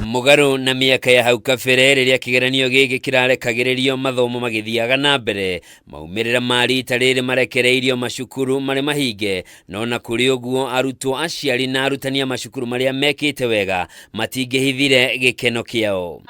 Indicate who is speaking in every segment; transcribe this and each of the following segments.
Speaker 1: Mũgarũ na mĩaka ya hau kabere rĩrĩa kĩgeranio gĩkĩ kĩrarekagĩrĩrio mathomo magĩthiaga na mbere, maumĩrĩra ma rita rĩrĩ marekereirio macukuru marĩ mahinge, no na kũrĩ ũguo arutwo, aciari na arutani a macukuru marĩa mekĩte wega matingĩhithire gĩkeno kĩao.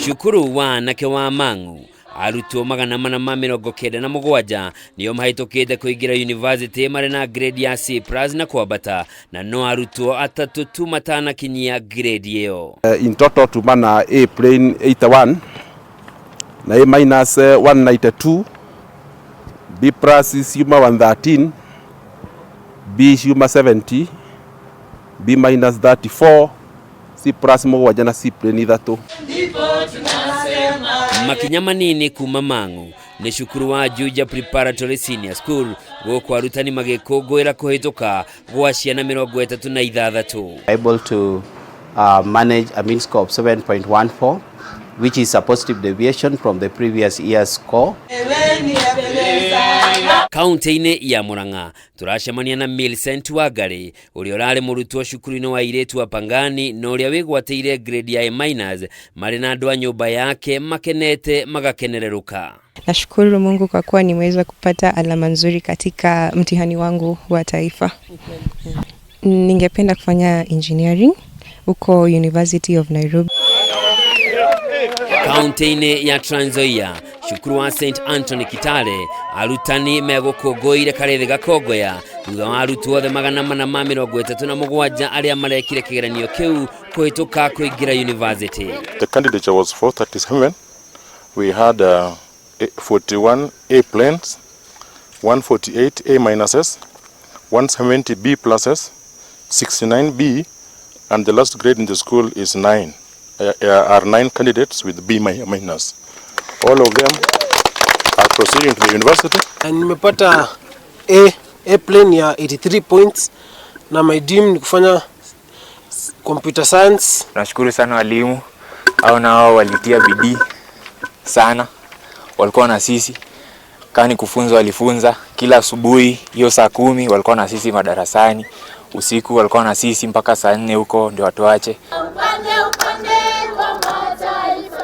Speaker 1: Cukuru wa anake wa Mang'u arutwo 497 nĩo mahĩtũkĩte kũingĩra university marĩ na grade ya C plus na kwambata, na no arutwo atatũ tu matanakinyia grade ĩyo.
Speaker 2: In total tuma na A plain 81 na A minus 192, B plus ciuma 113, B ciuma 70, B minus 34, C plus 7 na C plain 3.
Speaker 1: Makinya manini kuma Mang'u nĩ cukuru wa Juja Preparatory Senior School, gũkũ arutani magĩkũngũĩra kũhĩtũka gwa ciana 36.
Speaker 3: Able to manage a mean score of 7.14, which is a positive deviation from the previous year's score.
Speaker 1: Kaunti-inĩ ya Murang'a tũracemania na Millicent Wangari ũrĩa ũrarĩ mũrutwo cukuru-inĩ wa airĩtu wa Pangani na ũrĩa wĩgwatĩire grade ya A minus marĩ na andũ a nyũmba yake makenete magakenererũka.
Speaker 4: Nashukuru Mungu kwa kuwa nimeweza kupata alama nzuri katika mtihani wangu wa taifa. Ningependa kufanya engineering huko University of Nairobi.
Speaker 1: Kaunti-inĩ ya Trans Nzoia, cukuru wa St Anthony Kitale arutani megũkũngũĩire Karĩthĩ Gakongoya thutha wa arutwo othe 437 arĩa marekire kĩgeranio kĩu kũhĩtũka kũingĩra university.
Speaker 5: The candidature was 437. We had 41 A planes, 148 A minuses, 170 B pluses, 69 B, and the last grade in the school is 9. Are 9 candidates with B minus. All of them are proceeding to the university.
Speaker 6: Nimepata A plain ya 83 points na my dream ni kufanya computer science.
Speaker 7: Tunashukuru sana walimu au na wao walitia bidii sana, walikuwa na sisi kani kufunza, walifunza kila asubuhi hiyo saa 10 walikuwa na sisi madarasani, usiku walikuwa na sisi mpaka saa 4 huko ndio watuache.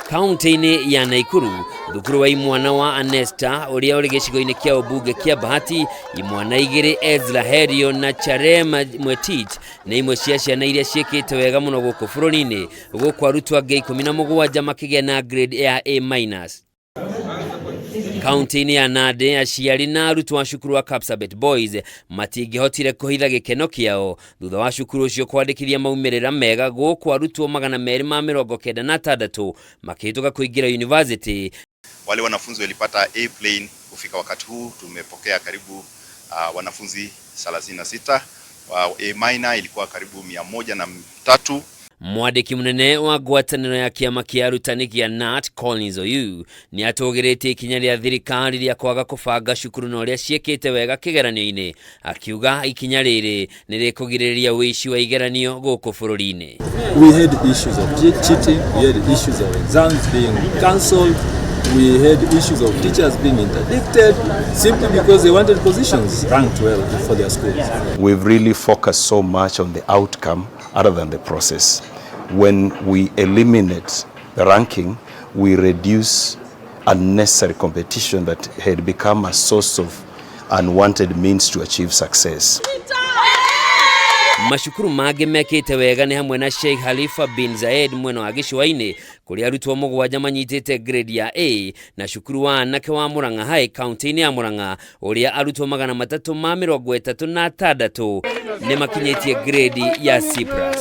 Speaker 1: Kaunti-inĩ ya Nakuru, thukuru wa imwana wa Anesta ũrĩa ũrĩ gĩcigo-inĩ kĩa ũmbunge kĩa Bahati, imwana igĩrĩ Ezra Herio na Charema Mwetich nĩ imwe cia ciana iria ciĩkĩte wega mũno gũkũ bũrũri-inĩ, gũkũ arutwo angĩ 17 makĩgĩa na grade ya A minus. Kaunti-inĩ ya Nandi, aciari na arutwo a cukuru wa Kapsabet Boys matingĩhotire kũhitha gĩkeno kĩao thutha wa cukuru ũcio kwandĩkithia maumĩrĩra mega, gũkũ arutwo 296 makĩhĩtũka kũingĩra university.
Speaker 8: Wale wanafunzi walipata A plain kufika wakati huu tumepokea karibu wanafunzi 36. A minor ilikuwa karibu 103.
Speaker 1: Mwandĩki mũnene wa ngwatanĩro ya kĩama kĩa arutani kĩa KNUT Collins Oyuu nĩ atũgĩrĩtie ikinya rĩa thirikari rĩa kwaga kũbanga cukuru na ũrĩa ciĩkĩte wega kĩgeranio-inĩ, akiuga ikinya rĩrĩ nĩ rĩkũgirĩrĩria ũici wa igeranio gũkũ bũrũri-inĩ.
Speaker 9: We had issues of cheating, we had issues of exams being cancelled, we had issues of teachers being interdicted simply because they wanted positions ranked well for their schools.
Speaker 10: We've really focused so much on the outcome other than the process. When we eliminate the ranking, we reduce unnecessary competition that had become a source of unwanted means to achieve success.
Speaker 1: Macukuru mangĩ mekĩte wega nĩ hamwe na Sheikh Khalifa bin Zayed mwena wa gĩcũa-inĩ kũrĩa arutwo 7 manyitĩte grade ya A, na cukuru wa anake wa Murang'a High kaunti-inĩ ya Murang'a ũrĩa arutwo 336 nĩ makinyĩtie grade ya C plus.